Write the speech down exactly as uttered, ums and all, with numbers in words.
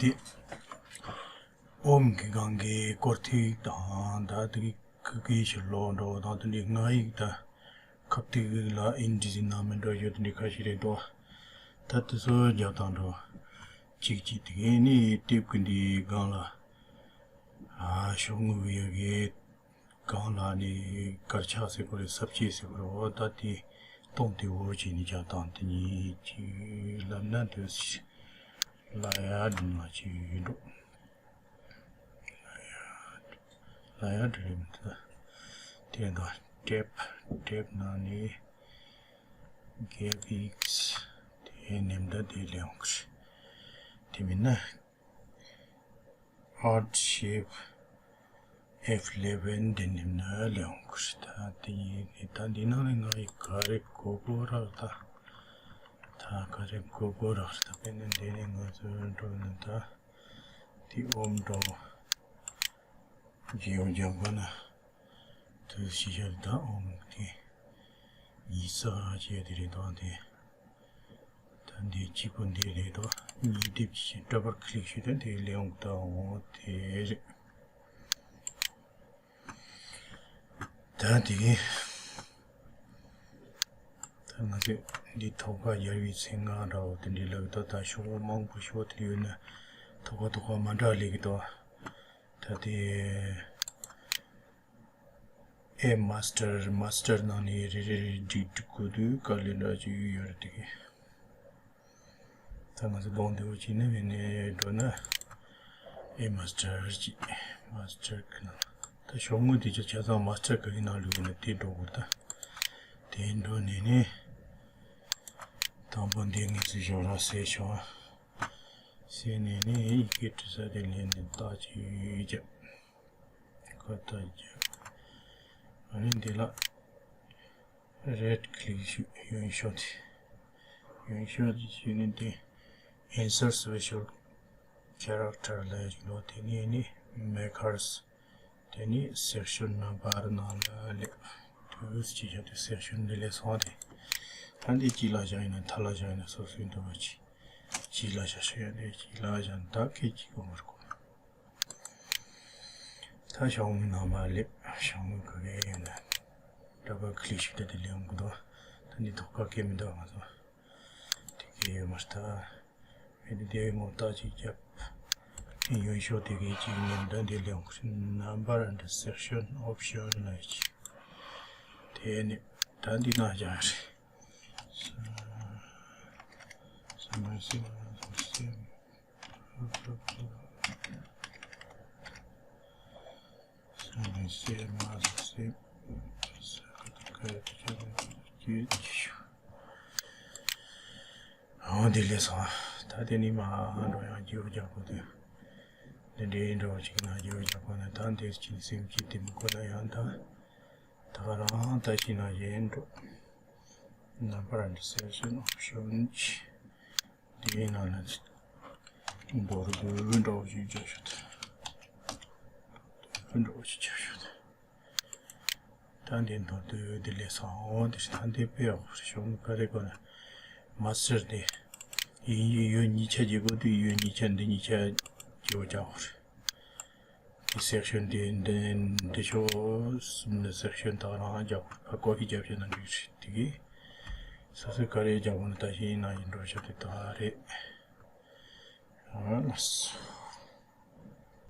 འདི་ཨོམ་གྱི་སྒང་གི་སྐོར་ཐིག་དང་ད་དེ་གི་ཁུ་ཀི་ཞིག་ལོག་འགྲོ་དང་དེ་འདྲའི་སྔགས་ཡིག་དང་ཁབ་ཐིག་ལ་ཨིན་ཇི་ཟིག་ནང་མི་འགྲོ་ཡོད་དེ་འདྲའི་ཁ་ཤས་རེད་འདུག་ད་དེ་ཚོ་རྒྱབ་དང་འགྲོ་གཅིག་གཅིག་དེ་གི་ནི་དེབ་ཀྱི་འདི་སྒང་ལ་ཨ་ཤོག་ངོས་ཡོད་གི་གང་ལ་ནི་དཀར་ཆག་ཟེར་གོ་རེད། ས་བཅད་ཟེར་གོ་རེད། འོ་ད་དེ་སྟོང་དེ་འོ་བྱས་ནས་ཀྱང་དང་དེ་གཉིས་ཀྱི་ལབ་ན་འདོད་སྲིད། ལ་ཡ་འགྲིམ་ལ་ཅིག་ཡིན་འགྲོ། ལ་ཡ་འགྲིམ་ད་དེ་འདྲ་དེབ་དེབ་ནང་ནས་གེབ་ཨིགས་དེ་ནེམ་ད་དེ་ལེན་གི་རེད། དེ་མིན་ན། Artship F eleven དེ་ནི་ནི་ལེའོང་གི་རེད། ད་དེ་ཡིན་ནི་ད་འདི་ནང་ནས་ང་ཡི་ག་རེ་གོ་གོ་རག་ད། ད་ག་རེ་གོ་གོ་རག་ད་དཔེར་ན་འདི་ནས་ང་ཚོ་འགྲོ་ན་ད་དེ་ཨོམ་འགྲོ་རྗེའུ་རྒྱག་པ་ན་དུ་ཤི་ཤ་ད་ཨོམ་དེ་ཡིད་ས་བྱས་དེ་རེད་ད་དེ། ད་འདི་གཅིག་པོ་འདི་རེད་དོ། གཉིས་སྡེབ་ཀྱི་ཌབ་བལ་ཀི་ལིག་ཞུས་ཏེ་འདི་ལེའུ་ད་འོ་དེ་རེད། ད་དེ་གི་ད་ང་ཚོས་འདི་ཐོག་ཁ་རྒྱལ་བའི་མཚན་སྔགས་འདྲ་བོ་དེ་འདྲའི་ལབ་ད་ད་ཤོག་བུ་མང་པོ་ཤོག་དེ་ཡོད་ན་ཐོག་ཁ་ཐོག་ཁ་མ་འདྲ་ལེ་གི་དོ། ད་དེ། ཨེ་མ་སི་ཊར་མ་སི་ཊར་ནང་ནས་རེ་རེ་རེ་སྒྲིག་སྒྲིག་དགོས་དུས་དཀའ་ལས་འདྲ་ཅིག་ཡོད་རེད་དེ། ད་ང་ཚོ་གདོང་བདེ་བོ་བྱས་ནས་ངས་ནས་འགྲོ་ན་ཨེ་མ་སི་ཊར་ཅིག་མ་སི་ཊར་གི་ནང་ད་ཤོག་ངོས་དེ་ཚོ་ཆ་ཚང་མ་སི་ཊར་ག་གི་ནང་ལུས་ཡོད་ན་དེ་འགྲོ་དགོས། ད་དེ་འགྲོ་ནས་ནས་དང་པོ་འདི་ངས་ཚོས་ཞོག་ར་ཟས་ཤོག་ཟས་ནས་ནས་ཡི་གེ་འབྲི་ས་དེ་ལེན་ནས་ཏག་ཅིག་བརྒྱབ། ཁ་ཏ་རྒྱབ། ཨ་ནི་འདི་ལ་རེད་ཀི་ལིག་ཞུ་ཡོན་ཤོག་དེ། ཡོན་ཤོག་དེ་ཞུས་ནས་དེ་ཨིན་སར་སི་པེ་ཤལ་ཁེ་རེག་ཊར་ལ་ཡོད་དེ་ནས་ནི་མེ་ཀར་སི་དེ་ནི་སེག་ཤན་ནམ་བར་ནང་ལ་སླེབས། དུས་ཅི་བྱ་དུས་སེག་ཤན་འདི་ལས་སོང་སྟེ། ད་འདི་གཅིག་ལ་བཞག་ཡིན་ན་མཐའ་ལ་བཞག་ཡིན་ན་སོ་སོའི་འདོད་པ་ཅི། གཅིག་ལ་བཞག་ཤོག་ཡ་འདི་གཅིག་ལ་བཞག་ན་ད་སྐད་ཅིག་གོ་མར་གོ། ད་ཤོག་ངོས་ནང་མ་སླེབས། ཤོག་ངོས་ག་གེ་ཡིན་ན་ཌབ་བལ་ཀི་ལིག་ཞིག་ད་དེ་ལེན་གི་འདུག་ད་འདི་ཐོག་ཁ་སྐད་མི་འདུག་ང་ཚོ་དེ་གི་ཡོད་མ་རེད་ད། ཨེ་འདི་དེ་ངོ་ལྟ་ཅིག་རྒྱབ། ཡོན་ཤོག་དེ་གའི་ཅིག་ཉིན་ད་འདི་ལེན་གི་རེད། Number and section option ལ་ཅིག་དེ་ནི་ད་འདི་ན་བཞག་རེད། ས་ས་མ་སེ་མ་སེ་ས་མ་སེ་མ་སེ་ས་ཀ་ཏ་ཀ་ཡ་ཏ་ཅ་ན་ཅི་ཅི་ཤོ། འོ་དེ་ལས་སོང་། ད་དེ་ནི་མ་འགྲོ་ཡང་རྒྱུ་རྒྱག་པོ་དེ། དེ་འདྲའི་འགྲོ་ཅིག་ན་རྒྱུ་རྒྱག་པོ་ན་ད་འདིར་ཅིག་སེམས་ཀྱི་དེ་མི་དགོས་ན་ཡང་ད། ད་ག་རང་ད་ཅིག་ན་གཞན་འགྲོ། Number and section option ཅི། དེའི་ནང་ན་འབོར་འདུ་འདྲ་བོ་ཞིག་བརྒྱབ་ཤོག་ད། འདུ་འདྲ་བོ་ཞིག་བརྒྱབ་ཤོག་ད། ད་འདི་མདོར་བསྡུས་འདི་ལས་སང་འོ་འདིར་ད་འདི་དཔེ་ཡག་པོ་རེད། ཤོག་ངོས་ག་རེ་དགོས་ན་མ་སི་ཊར་དེ་ཡིན་ཡོད་གཉིས་ཆ་བརྗེ་དགོས་དུས་ཡོད་གཉིས་ཆ་འདི་གཉིས་ཆ་བརྗེ་བོ་རྒྱག་དགོས་རེད། འདི་སེག་ཤན་འདི་འདི་འདི་ཤོག་གསུམ་ནི་སེག་ཤན་དག་རང་རྒྱག་དགོས་རེད། ཀོ་པི་རྒྱབ་བྱས་ན་འགྲིག་རེད། དེ་གིས་སོ་སོས་ག་རེ་རྒྱག་དགོས་ན་ད་ཤེས་ན་ཡིན་འགྲོ་ཤོག་དེ་དག་རེད། ཨ་ལགས།